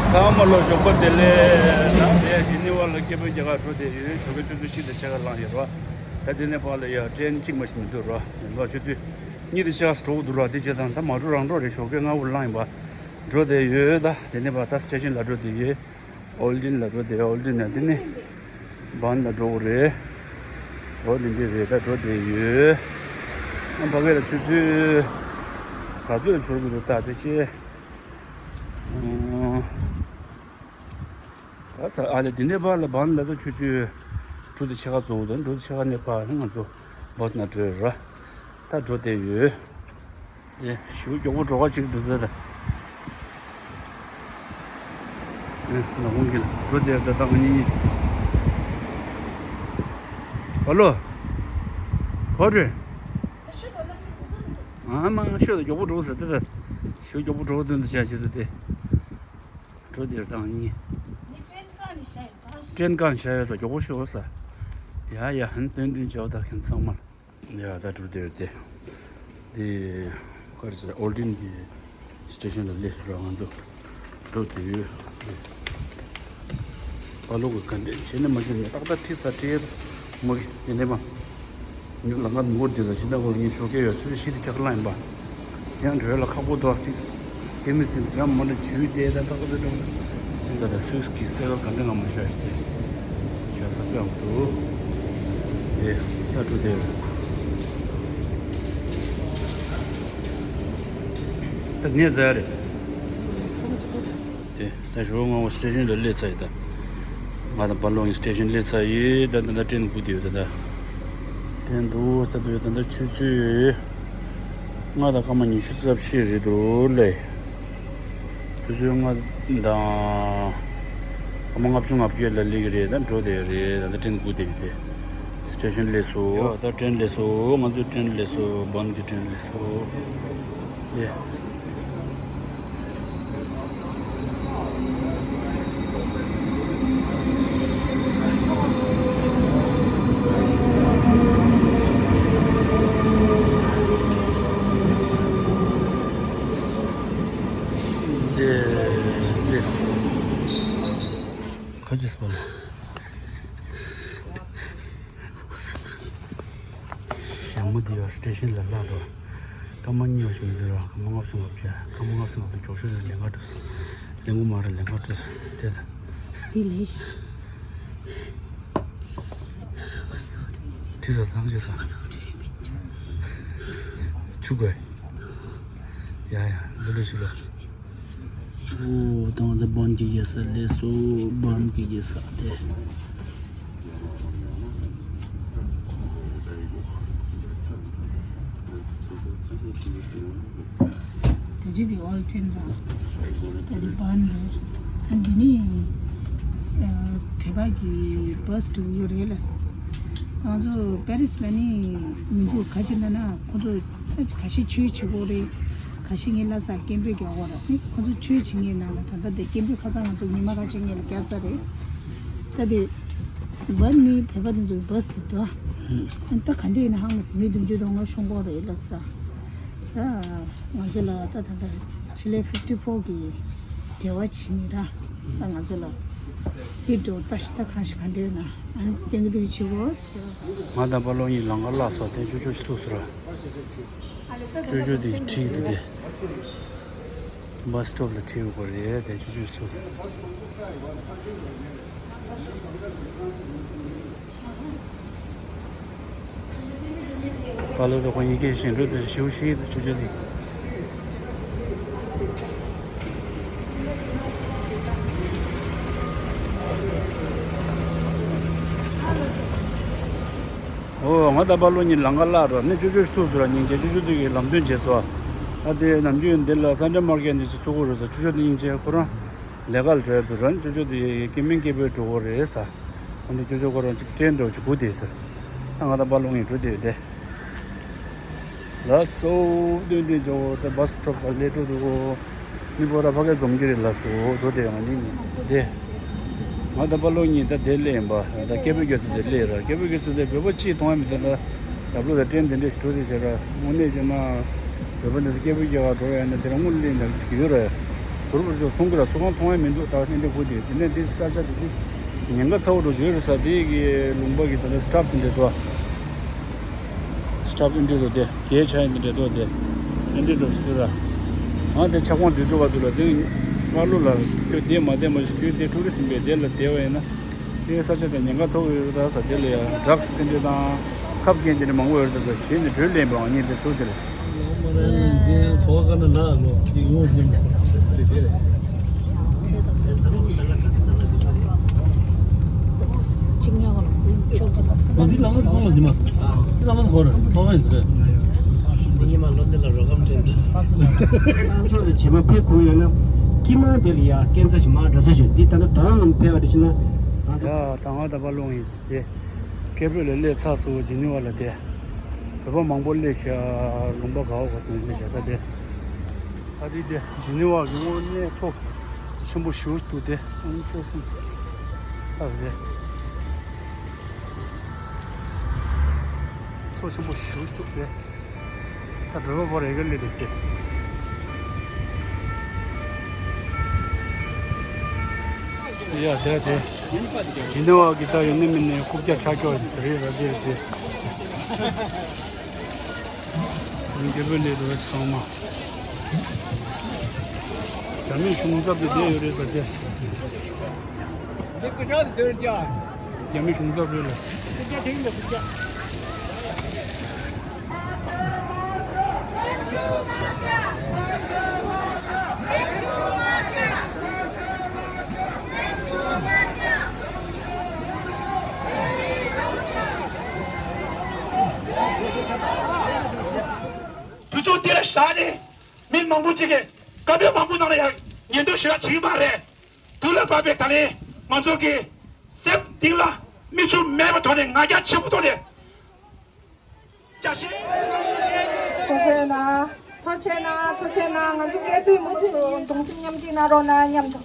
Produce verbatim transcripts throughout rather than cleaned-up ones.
ཚང་མ་ལ་ཞོགས་པ་བདེ་ལེགས། ད་དེ་ཇི་ནི་ཝ་ལ་སྐད་འབོད་རྒྱག་གར་འགྲོ་བསྡད་ཡོད། ཞོགས་ཀའི་ཆུ་ཚོད་བཞི་དང་ཕྱེད་ཀ་ལངས་ཡོད་ར། ད་དེ་ནས་ཕར་ལ་ཡ་ཊེན་གཅིག་མ་ཞིག་མི་འདུག་ར། ཡིན་པ་ཆུ་ཚོད་གཉིས་དང་ཕྱེད་ཀ་འགྲོ་དགོས་འདུག་ར། དེ་བྱས་ཙང་ད་མ་འགྲོ་རང་འགྲོ་རེད། ཞོགས་ཀའི་སྔ་པོ་ལངས་ཡིན་པ། འགྲོ་བསྡད་ཡོད། ད་དེ་ནས་ཕར་ད་སི་ཊེ་ཤན་ལ་འགྲོ་བསྡད་ཡོད། ཨོལ་ཌིན་ལ་འགྲོ་བསྡད་ཡོད། ཨོལ་ཌིན་ནས་དེ་ནས་བཱན་ལ་འགྲོ་དགོས་རེད། ཨོལ་ཌིན་འདི་རེད། ད་འགྲོ་བསྡད་ཡོད། ཨ་ཕ་གི་ལ་ཆུ་ཚོད་ག་ཚོད་ལ་འབྱོར་དགོས་འདུག་ད་དེ་ཆེ། ཨོ། ད་ས་ཨ་ལེ་འདི་ནས་ཕར་ལ་བཱན་ལ་ད་ཆུ་ཚོད་དྲུག་དང་ཕྱེད་ཀ་འགྲོ་དགོས་འདུག་དྲུག་དང་ཕྱེད་ཀ་ནས་ཕར་ང་ཚོ་བཱས་ནང་འགྲོ་ཡོད་ར། ད་འགྲོ་བསྡད་ཡོད། དེ་ཞེ་པོ་མགྱོགས་པོ་འགྲོ་ག་ཅིག་འདུག་ད་ད། ཨེ་ལ་ཁོང་གི་འགྲོ་བསྡད་ད་ད་ང་གཉིས། ཨ་ལོ། གོ་དྲན། ཨ་མ་ཤོད་ད། མགྱོགས་པོ་འགྲོ་ཟེར་ད་ད། ཞེ་པོ་མགྱོགས་པོ་འགྲོ་ག་དོན་དུ་བྱ་བྱེད་ད་དེ། འགྲོ་བསྡད་ད་ང་གཉིས། ནི་ཊེན་བཀག་ནས་བཞག་ཡོད་ད། ཊེན་བཀག་ནས་བཞག་ཡོད་ས། མགྱོགས་པོ་ཤོད་ས། ཡ་ཡ་ཧན་ཏན་ཏན་བྱའོ་ད་ཁྱེད་ཚང་མ། ཡ་ད་འགྲོ་བསྡད་ཡོད་དེ། དེ་ག་རེ་ཟེར། ཨོལ་ཌིན་གྱི་སི་ཊེ་ཤན་ལ་སླེབས་སོང་ར། ང་ཚོ་འགྲོ་བསྡད་ཡོད། པ་ལོ་གི་ག་འདྲས་བྱས་ནས་མ་བྱས་ནས་ཏག་ཏག་ཁྲིད་ས་ཁྲིད་མ་གི་ཡིན་ནས་མ། ཉུ་ལ་ང་ནོར་དེ་ས་ཕྱི་ཟླ་བ་ལ་ངས་ཞོགས་ཀས་ཡོད་ཚོད་ཤི་དེ་ཆག་ལ་ཡིན་པ། ཡང་འགྲོ་ཡ་ལ་ཁག་པོ་འདུག་ཅིག་སྐྱེ་མི་སྲིད་འདི་རང་མ་འདྲ་བྱུས་བསྡད་ད་ཚ་ཁ་ཚ་འགྲོ། ད་ད་སུས་ཀྱི་སེ་བ་ག་འདྲ་ང་མ་ཤ་ཞིག་དེ་ཤ་ས་པའང་འདུག་དེ་ད་འགྲོ་དེ་ད་ནས་ཟ་རེད། དེ་ད་ཞོགས་ང་བོ་སི་ཊེ་ཤན་ལ་སླེབས་ཚར་ཡིན་ད། ང་དང་པ་ལོ་ཡིན་སི་ཊེ་ཤན་སླེབས་ཚར་ཡིན་ད། ད་ད་ཊེན་སྒུག་བསྡད་ཡོད་ད་ད། ཊེན་འདུག་ས་འདུག་ད་ད་ཆུ་ཚོད་ལྔ་དང་སྐར་མ་ཉི་ཤུ་རྩ་བཞི་རེད་འདུག་ལེ། ཆུ་ཚོད་ལྔ་དང་སྐར་མ་ལྔ་བཅུ་ང་བརྒྱད་ལ་སླེབས་ཀྱི་རེད། ད་འགྲོ་བསྡད་རེད། ད་ད་ཊེན་སྒུག་བསྡད་ཡོད་དེ། སི་ཊེ་ཤན་སླེབས་སོང་། ཡ་ད་ཊེན་སླེབས་སོང་། ང་ཚོའི་ཊེན་སླེབས་སོང་། བཱན་གྱི་ཊེན་སླེབས་སོང་། ཡེ། འདི་འདི། ཁ་ཅིག་སྤང་། ཞྭ་མོ་འདི་ཡང་སི་ཊེ་ཤན་ལ་ལྷག་འདུག་སྐར་མ་གཉིས་པ་ཞིག་མི་འདུག་ར། སྐར་མ་ལྔ་བཅུ་ང་བརྒྱད། སྐར་མ་ལྔ་བཅུ་ང་བརྒྱད་མགྱོགས་ཤོས་རེད། ལན་ཁ་སྤྲོད་སོང་། ལན་དགུ་མ་རེད། ལན་ཁ་སྤྲོད་སོང་། དེ་ལ། འདི་ལས་ཤ། ཁྲི་ས་ཐང་ཆེ་ས། ཆུ་དགོས། ཡ་ཡ་འདི་འདྲ་ཞིག་ལ། ཨོ་ད་ང་ཚོ་བཱན་གྱི་རྒྱལ་ས་སླེབས་སོང་། བཱན་གྱི་རྒྱལ་ས་དེ། དེ་རྗེས་དེ་ཨོལ་ཊན་ར། ད་དེ་བཱན་རེད། ཨ་འདི་ནི་བོད་པ་གི་བཱས་འགྲོ་གི་རེད་ལ། ང་ཚོ་པེ་རིས་ལ་ནི་མི་འདུག་ག་ཅི་ན་ན་ཁོ་ཚོ་ཁ་ཤས་ཆོས་བྱེད་གོ་རེད། ཁ་ཤས་ངའི་ལ་ས་སྐད་འབོད་རྒྱག་གོ་ར། ནི་ཁོ་ཚོ་ཆོས་བྱེད་མཁན་ནང་ལ་ད་ལྟ་དེ་སྐད་འབོད་ཁ་ཚ་ང་ཚོ་ཉི་མ་ཁ་ཅིག་ངེད་ལ་བརྒྱབ་ཚར་རེད། ད་དེ་བཱན་ནི་བོད་པ་དེ་ཚོའི་བཱས་རེད་དོ། ཨ་ད་ག་འདྲ་ཡིན་ན་ཧང་མི་སྲིད། མི་བདུན་ཅུ་དོན་ལྔ་ཤོང་གོ་རེད་ལ་ས། ད་ང་ཚོ་ལ་ད་ད་ད་ཕྲི་ལེ་ཕིབ་ཊི་ཕོར་གི་འབྲེལ་བ་བྱེད་ནི་ར། ད་ང་ཚོ་ལ་སི་ཊི་འགྲོ་ལྟ་ཞིག་ད་གང་ཞིག་ག་འདྲ་ཡོད་ན་ཨ་ནི་ཏན་ཏིག་བྱེད་དགོས། ང་དང་པ་ལོ་གཉིས་ལམ་ཁ་བརླག་སོང་། དེ་ཅོ་ཅོ་ཞིག་ཐུག་སོང་ར། ཅོ་ཅོ་དེ་ཁྲིད་དེ་དེ་བཱས་སི་ཊོབ་ལ་ཁྲིད་དགོས་རེད། དེ་ཅོ་ཅོ་ཞིག་ཐུག་སོང་། པ་ལོ་རོགས་ཡི་གེ་ཞིག་འགྲོ་དེ་ཞིའུ་ཞིག་དེ་ཅོ་ཅོ་དེ། ཨོ་ང་དང་པ་ལོ་གཉིས་ལམ་ཁ་བརླག་འགྲོ་ནི་ཅོ་ཅོ་ཞིག་ཐུག་སོང་ར། སྙིང་རྗེ། ཅོ་ཅོ་དེ་གིས་ལམ་སྟོན་བྱས་སོང་། ཨ་དེ་ནམ་རྒྱུན་འདི་ལ་སན་ཌེ་མར་ཀེཊ་འདི་ཅིག་ཚུགས་ཀྱི་རེད་ཟེར། ཅོ་ཅོ་དེ་སྙིང་རྗེ། ཁོ་རང་ལས་ཀ་ལ་འགྲོ་ཡ་འདུག་ར། ཅོ་ཅོ་དེ་སྐྱེ་དམན་སྐད་འབོད་འགྲོ་གི་རེད་ཟེར། ཨ་ནི་ཅོ་ཅོ་ཁོ་རང་ཅིག་ཊེན་འགྲོ་ཅིག་སྒུག་བསྡད་ཟེར། ད་ང་དང་པ་ལོ་གཉིས་འགྲོ་བསྡད་ཡོད་དེ། ལགས་སོ། ཏན་ཏན་ཇོ་བོ་ད་བཱས་སི་ཊོབ་ས་སླེབས་འགྲོ་འདུག་གོ། ནི་པོ་ར་ཕ་གི་འཛོམས་ཀྱི་རེད། ལགས་སོ། འགྲོ་བསྡད་ཡོད་ང་གཉིས་གཉིས་དེ། ང་དང་པ་ལོ་གཉིས་ད་དེ་སླེབས་ཡིན་པ། ད་སྐད་འབོད་རྒྱག་ས་དེ་སླེབས་ར། སྐད་འབོད་རྒྱག་ས་དེ་བོད་པ་གཅིག་མཐོང་ཡ་མི་འདུག་ད་རྒྱབ་ལོགས་ལ་ཊེན་དེ་འདྲས་ཞིག་འགྲོ་དེ་བྱས་ར། དངོས་གནས་བྱས་ན་བོད་པ་འདི་ཚོ་སྐད་འབོད་རྒྱག་ག་འགྲོ་ཡ་ན་དེ་ར་དངུལ་ལེན་ཡ་ཅིག་ཡོད་ར། བུར་བུར་ཅིག་མཐོང་གི་ར། སོ་ཁང་མཐོང་ཡ་མི་འདུག་ད་ཨེ་འདྲ་ཁུག་དེ། དེ་ནས་དེ་ས་ཆ་དེ་དེ་ཉེན་ཁ་ཚ་བོ་འགྲོ་བཞིན་རེད་ས། དེ་གི་ལུང་པ་གི་ད་ལྟ་སི་ཊོབ་དེ་འདྲ་འདུག་ཨ། སི་ཊོབ་ཨེ་འདྲ་འདུག་དེ་གས་ཆ་ཡ་འདི་འདྲ་འདུག་དེ་ཨེ་འདྲ་འགྲོ་བཞིན་ར། ཨ་དེ་ཆ་ཁོང་འཛུལ་འདུག་ག་འདུག་ལ། དེ་ཀ་ལོ་ལ་ཁྱོད་བསྡད་མ་བསྡད་མ་ཤེས། ཁྱོད་དེ་ཊུ་རི་སི་ཊི་བས་དེ་ལ་བསྡད་པ་ཡིན་ན། དེའི་ས་ཆ་དེ་ཉེན་ཁ་ཚ་བོ་ཡོད་རེད་ད་ས། དེ་ལ་ཡ་ཌྲག་སི་དེ་འདྲ་དང་ཁབ་རྐྱེན་དེ་འདྲ་མང་པོ་ཡོད་རེད་ད་ས། གཞི་ནས་བྲོས་ལེན་པའང་ཉེན་དེ་ཚོ་དེ་རེད། འདི་ལ་ང་ཚོ་ལ་ཉི་མ། འདི་ལ་ང་ཚོ་ལ་ཉི་མ་ཁོ་ར་ཚོ་བས་རེད། འདི་ཉི་མ་ལོ་འདི་ལ་རོགས་རམ་དྲན་འདྲ། ང་ཚོ་ལ་བྱེད་པ་ཕེབས་དགོས་ཡོད་ན། ཀྱི་མ་དེ་ལ་ཡ་སྐད་ཆ་ཞིག་མ་འདྲ་ས་ཞིག་འདི་ད་ནི་ད་ང་ཕེབས་པ་དེ་ཕྱིན་ན། ཡ་ད་ང་ད་པ་ལོང་ཡིན་དེ། སྐད་འབོད་ལ་སླེབས་ཚར་སོང་། ཇི་ནི་ཝ་ལ་དེ། བོད་པ་མང་པོ་སླེབས་ཤག་ལུང་པ་ག་བ་ག་སོང་ཡིན་ཤག་ད་དེ། ད་དེ་དེ་ཇི་ནི་ཝ་གི་དངོས་གནས་ཚོ་ཆེན་པོ་ཞེ་པོ་འདུག་དེ་ཨང་ཆོག་སོང་། ད་དེ་ཚོ་ཆེན་པོ་ཞེ་པོ་འདུག་དེ། ད་བོད་པ་བོར་ཡི་གེ་ལས་དེ་སྟེ། ཡ་དེ་དེ། ཇི་ནི་ཝ་གི་ད་ཡོད་ནི་མིན་ནི་རྐུབ་བཀྱག་ཆག་ཀྱོག་ཟེར་རེད་ཟ་དེ་རེད་དེ། རྒྱལ་པོའི་ལས་དུ་བ་ཚང་མ། རྒྱ་མི་གཞུང་ཚབ་དེ་བསྡད་ཡོད་རེད་ཟ་དེ། རྒྱ་མི་གཞུང་ཚབ་རེད་ལ། དུས་ཚོད་འདི་ལ་བཞག་ནས་མི་མང་པོ་ཅིག་གིས་བཀའ་མོལ་མང་པོ་གནང་ན་ཡང་ཉན་ཐོས་ཞེ་དྲག་བྱེད་ཀྱི་མ་རེད། དུས་ལ་བབ་པའི་ད་ལན་ང་ཚོ་གི་སེམས་གཏིང་ལ་མིག་ཆུ་མེད་པའི་ཐོག་ནས་ང་རྒྱལ་ཆེན་པོ་ཐོག་ནས་བརྒྱ་ཆེན། ཐུགས་རྗེ་གནང་། ཐུགས་རྗེ་གནང་། ཐུགས་རྗེ་གནང་། ང་ཚོ་སྐད་འབོད་མུ་མཐུད་ནས་གདུང་སེམས་མཉམ་སྐྱེད་གནང་རོགས་གནང་མཉམ་དུ།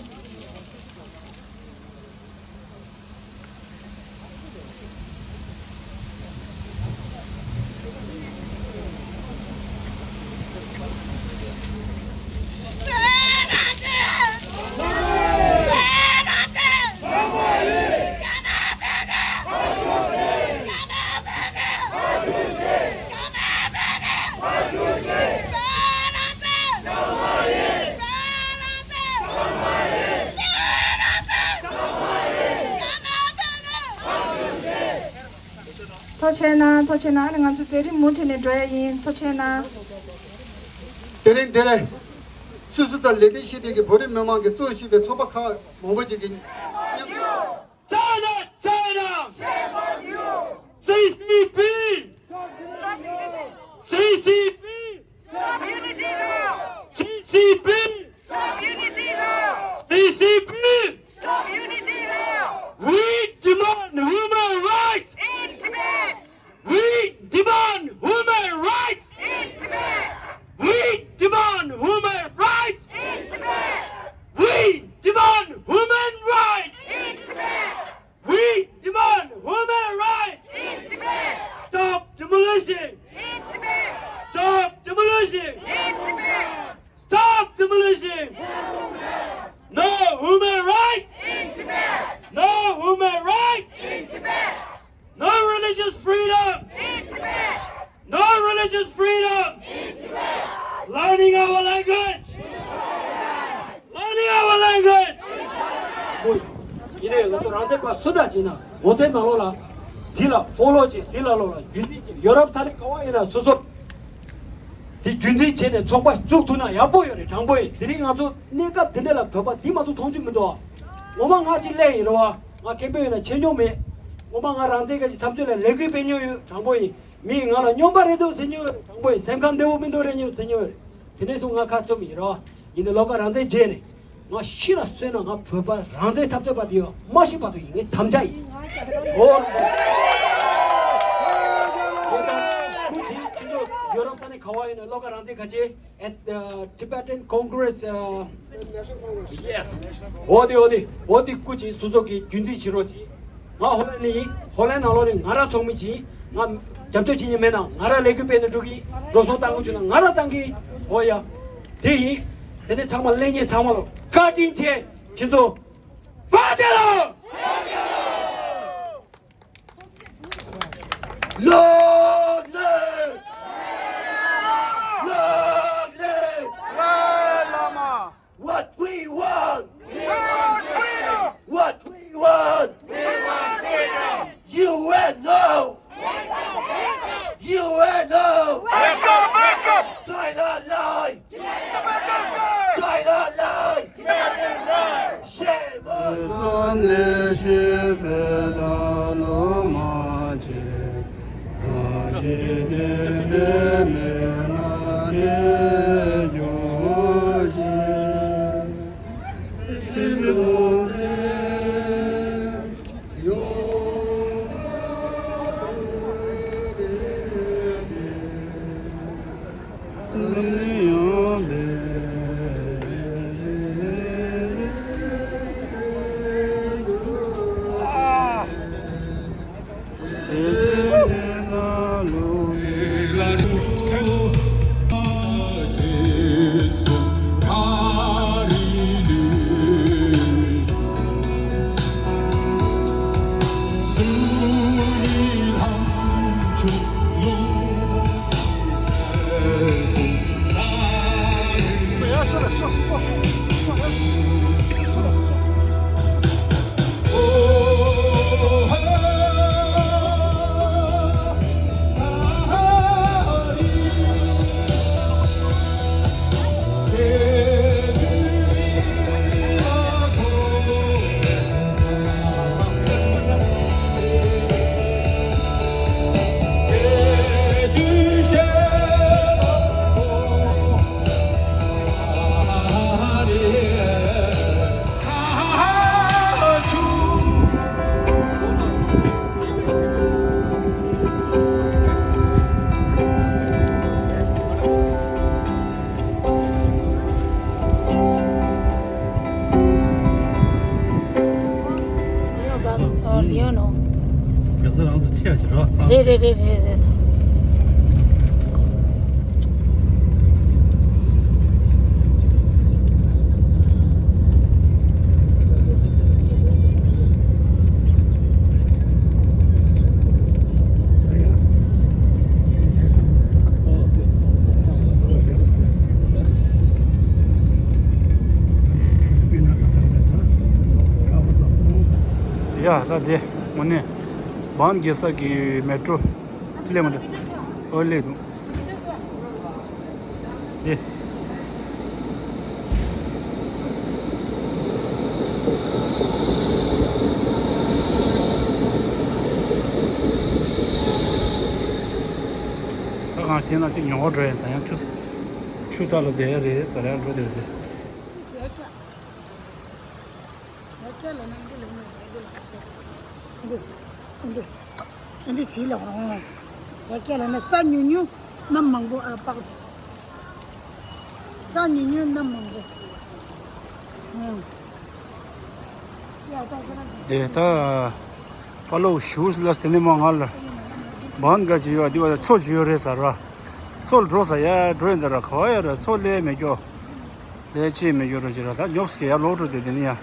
ཐུགས་རྗེ་གནང་། ཐུགས་རྗེ་གནང་། ཨ་ནི་ང་ཚོ་མཛད་རིམ་མུ་མཐུད་ནས་འགྲོ་ཡ་ཡིན། ཐུགས་རྗེ་གནང་། དེ་རིང་འདིར་སུད་སི་དང་ལས་དོན་བྱེད་མཁན་གྱི་བོད་རིགས་མི་མང་གིས་གཙོ་བྱས་པའི་ཚོགས་པ་ཁག་མང་པོ་ཅིག་གིས་མཉམ། China, China! C C P! C C P! Stop unity law! C C P! Stop unity law! C C P! Stop unity law! We demand human rights! In Tibet! We demand human rights! In Tibet! We demand human rights! In Tibet! We demand human rights! In Tibet! We demand human rights! In Tibet! Stop demolition! In Tibet! Stop demolition! In Tibet! Stop demolition! No human rights! In Tibet! No human rights! In Tibet! No religious freedom! In Tibet! No religious freedom! In Tibet! Learning our language! Learning our language! ཡིན་ནའི་ང་ཚོ་རང་བཙན་པ་སུ་འདྲ་བྱས་ན་འོ་དེ་ནང་ལོགས་ལ་དེ་ལ་ཕོ་ལོ་བྱེད། དེ་ལ་ལོགས་ལ་རྒྱུན་འཛིན་བྱེད། ཡོ་རོབ་ས་གནས་ག་བ་ཡིན་ན་སོ་སོ་དེ་རྒྱུན་འཛིན་བྱས་ནས་ཚོགས་པ་བཙུགས་ཐུབ་ན་ཡག་པོ་ཡོད་རེད། དྲང་པོ་ཡིན། དེ་རིང་ང་ཚོ་གནས་སྐབས་འདི་འདྲ་ལ་བོད་པ་འདི་མ་གཏོགས་མཐོང་རྒྱུ་མི་འདུག་ངོ་མ་ང་གཅིག་སླེབས་ཡིན་རེད་བ། ང་སྐད་འབོད་ཡོད་ན་ཆེ་མྱོང་མེད། ངོ་མ་ང་རང་བཙན་ག་ཅིག་འཐབ་རྩོད་ལ་ལས་འགུལ་སྤེལ་མྱོང་ཡོད། དྲང་པོ་ཡིན། མིས་ང་ལ་སྨྱོན་པ་རེད་འདུག་ཟེར་མྱོང་ཡོད་རེད། དྲང་པོ་ཡིན། སེམས་ཁམས་བདེ་བོ་མི་འདུག་རེད་མྱོང་ཟེར་མྱོང་ཡོད་རེད། དེ་ནས་བཟུང་ང་ཁ་བཙུམ་ཡིན་རོ། ཡིན་ནའི་བློ་དགའ་རང་བཙན་བརྗེད་ནས་ང་ཤི་ལ་གསོན་ན་ང་བོད་པ་རང་བཙན་འཐབ་རྩོད་པ་དེ་ཡོད་མ་ཤི་བར་དུ་ཡིན་ངའི་དམ་བཅའ་ཡིན། འོ། དེ་ལྟར་སྐུ་མཁྱེན་ཁྱེད་ཚོ་ཡོ་རོབ་ས་གནས་ག་བ་ཡོད་ན་བློ་དགའ་རང་བཙན་ག་ཅེ། At the Tibetan Congress, uh, yes. འོ་དེ་འོ་དེ་འོ་དེ་སྐུ་མཁྱེན་སོ་སོ་གི་རྒྱུན་འཛིན་བྱེད་རོགས་གྱིས། ང་ཧོ་ལན་ནས་ཡིན། ཧོ་ལན་ནང་ལོགས་ནས་ང་རང་ཚོགས་མི་གཅིག་ཡིན། ང་རྒྱབ་སྐྱོར་བྱེད་མཁན་མེད་ན་ང་རང་ལས་འགུལ་སྤེལ་ནས་འགྲོ་གི་ཡིན། འགྲོ་སོང་བཏང་དགོས་བྱུང་ན་ང་རང་བཏང་གི་ཡིན། འོ་ཡ། དེ་ཡིན། དེ་ནས་ཚང་མ་ལྷན་རྒྱས་ཚང་མ་ལ་བཀའ་དྲིན་ཆེ། ཁྱེད་ཚོ་བཀའ་དྲིན་ལོ། Long live! Long live! What we want! We want freedom! What we want! We want freedom! U N O! U N O! Wake up, wake up! China line! China line! Shame on! རེད་རེད་རེད་རེད། ཡ་ད་དེ་དངོས་གནས་བན་རྒྱལ་ས་གི་མེ་ཏྲོ་སླེབས་མ་འདུག་ཨོ་སླེབས་འདུག་དེ། ད་གང་ཞིག་དེ་ན་གཅིག་ཉོ་བ་འགྲོ་ཡ་ཟ་ཡང་ཆུ་ཆུ་ཐག་ལ་བསྡད་ཡ་རེད་ཟ་ཡང་འགྲོ་བསྡད་རེད། འདི་འདི་འདི་བྱིས་ལ་འོང་། ཡ་སྐད་ལ་ན་ས་ཉུང་ཉུང་གནམ་མང་པོ་ཨ་པགས། ས་ཉུང་ཉུང་གནམ་མང་པོ། ཨང་། ཡ་ད་ཁྱེད་རང་དེ་ད་པ་ལོ་ཞུ་ལ་དེ་ནས་མ་ང་ལ་བང་ག་ཅི་ཡོད་འདི་བ་ཚོ་ཞུ་ཡོད་རེད་ཟེར་བ། ཚོ་ལ་འགྲོ་ས་ཡ་འགྲོ་ཡིན་ད་ར་ག་བ་ཡ་ར་ཚོ་ལས་མེད་ཀྱོ། ལས་ཅི་མེད་ཀྱོ་རོ་ཅི་ར་ད་ཉོབ་སི་ཡ་ལོག་འགྲོ་དེ་དེ་ནི་ཡ།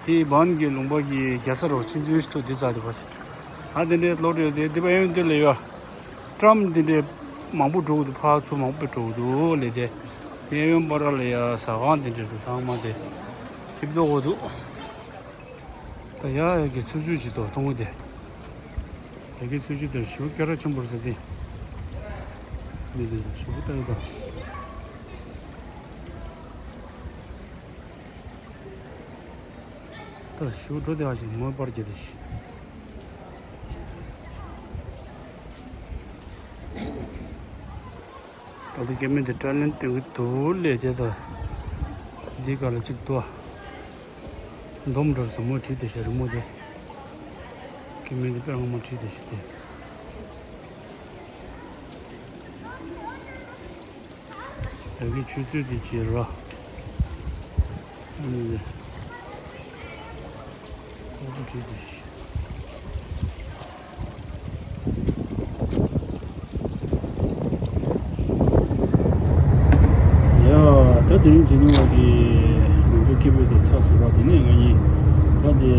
དེ་བན་གྱི་ལུང་པ་གི་རྒྱལ་ས་རུ་ཆིན་ཆུན་ཐུ་འདི་ཙ་དེ་བ་ཞིག་ཨ་དེ་འདྲའི་ལོག་འགྲོ་དེ་དེ་བ་ཡོན་དེ་ལ་ཡོད། ཀྲམ་དེ་འདྲའི་མང་པོ་འགྲོ་གི་འདུག་ཕར་ཚུར་མང་པོ་འགྲོ་གི་འདུག་ལས་དེ། གཡས་གཡོན་པ་ར་ལ་ཡ་ཟ་ཁང་དེ་འདྲ་རུ་ཚང་མ་དེ་ཐིབ་ཏོ་གོ་འདུག་ད་ཡ་ཡ་གི་ཚུར་ཚུར་ཅིག་ཏོ་མཐོང་གི་དེ། ཡ་གི་ཚུར་ཅིག་ཏོ་ཞུ་སྐད་གྲགས་ཆེན་པོ་རེད་ཟེར་དེ། མི་དེ་ཞུ་གི་ལྟ་ཡི་ད། ད་ཞུ་འགྲོ་དེ་ཧ་ཞིག་མོའི་པར་རྒྱག་དེ་ཞིག་ད་ལྟ་སྐྱེ་དམན་དེ་དྲ་ལན་སྟོན་གྱི་འདུག་ལས་དེ་ད་འདི་ག་ལ་གཅིག་ཏུ་འདོམ་འགྲོ་ཟ་མོ་བྲིས་དེ་ཞེ་རི་མོ་དེ་སྐྱེ་དམན་དེ་དཔེ་ངོ་མ་བྲིས་དེ་ཞིག་དེ། ད་གི་ཆུ་ཚོད་དེ་བྱེད་ར། ཨ་ནི་ཨོ་བྲིས་དེ་ཞིག་ཡ་ད་ དེ་རིང་ཇི་ནི་ཝ་གི་ང་ཚོ་སྐད་འབོད་དེ་ཚར་སོང་ར། དེ་ནས་ང་གཉིས་ད་དེ་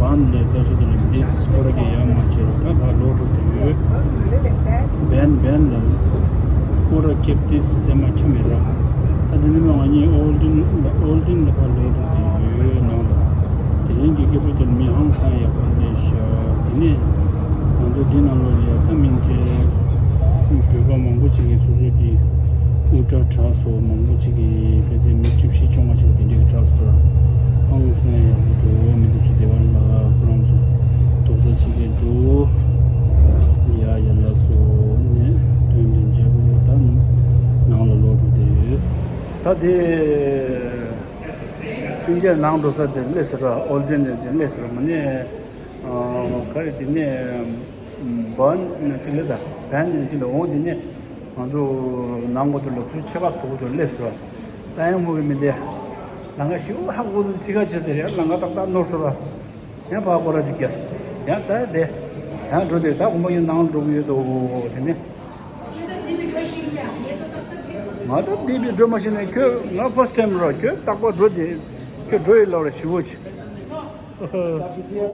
བན་ལས་ས་ཆ་དེ་ལ་དེ་སྐོར་གི་ཡར་མར་བྱས་ར། ད་ཕར་ལོག་འགྲོ་དེ་ཡོད། བན་བན་ལ་སྐོར་ར་ཁེབས་དེ་སེམས་མ་ཁྱབ་མེད་ར། ད་དེ་ནས་མ་ང་གཉིས་ཨོལ་ཌིན་ཨོལ་ཌིན་ལ་ཕར་ལོག་འགྲོ་དེ་ཡོད་ནང་ལ། དེ་རིང་གི་སྐད་འབོད་དེ་མི་ཧང་སང་ཡག་པོ་སླེབས་ཤག་དེ་ནས་ང་ཚོ་འདི་ནང་ལོགས་ལ་ཡ་ད་མིང་ཅན་བོད་པ་མང་པོ་ཅིག་གིས་སོ་སོ་གི་དབུ་སྐྲ་གྲགས་སོ། མང་པོ་ཅིག་གིས་ཕལ་ཆེར་མི་བཅུ་བཞི་བཅོ་ལྔ་ཅིག་དེ་འདྲའི་གྲགས་སོ། ཧང་སང་ཡག་པོ་འདུག་མི་འདི་ཚོ་སྡེ་བ་ལ་ཁོ་རང་ཚོ་རྡོག་རྩ་ཆེ་གི་འདུག་ཡ་ཡ་ལ་སོ་ནས་དོན་དོན་འཇལ་དགོས། ད་ནང་ལ་ལོག་འགྲོ་དེ་ཡོད། ད་དེ་སྤུན་ཀྱག་ནང་འགྲོ་ས་དེ་སླེབས་སོང་ར། ཨོལ་ཌན་ནས་ཅིག་སླེབས་སོང་ར། མ་ནས་ག་རེ་དེ་ནས་བན་ནས་ཅིག་ལ་ད་བན་ནས་ཅིག་ལ་འོང་། དེ་ནས་ང་ཚོ་ནང་སྒོ་དེ་ལ་ཚུར་ཕྱེད་ཀ་སོགས་དུ་སླེབས་སོང་ར། ད་ཡང་མོ་གི་མི་འདི་ལང་ཀ་ཞིག་ཧ་གོ་དུ་ཅི་ག་བྱེད་ཟེར་ཡ། ལང་ཀ་ཏག་ཏག་ནོར་སོང་ར། ཡང་ཕར་སྐོར་ར་ཅིག་རྒྱབ། ཡང་ད་དེ་ཡང་འགྲོ་དེ་ད་དགོང་མོ་ཡང་ནང་འགྲོ་གི་ཡོད་དོ། དེ་ནས་ང་ད་འདི་བི་འགྲོ་མ་ཤེས་ནས་ཁྱོད་ང་first time ར། ཁྱོད་རྟག་པར་འགྲོ་དེ་ཁྱོད་འགྲོ་ཡི་ལབ་ར་ཞིབ་པོ་ཅིག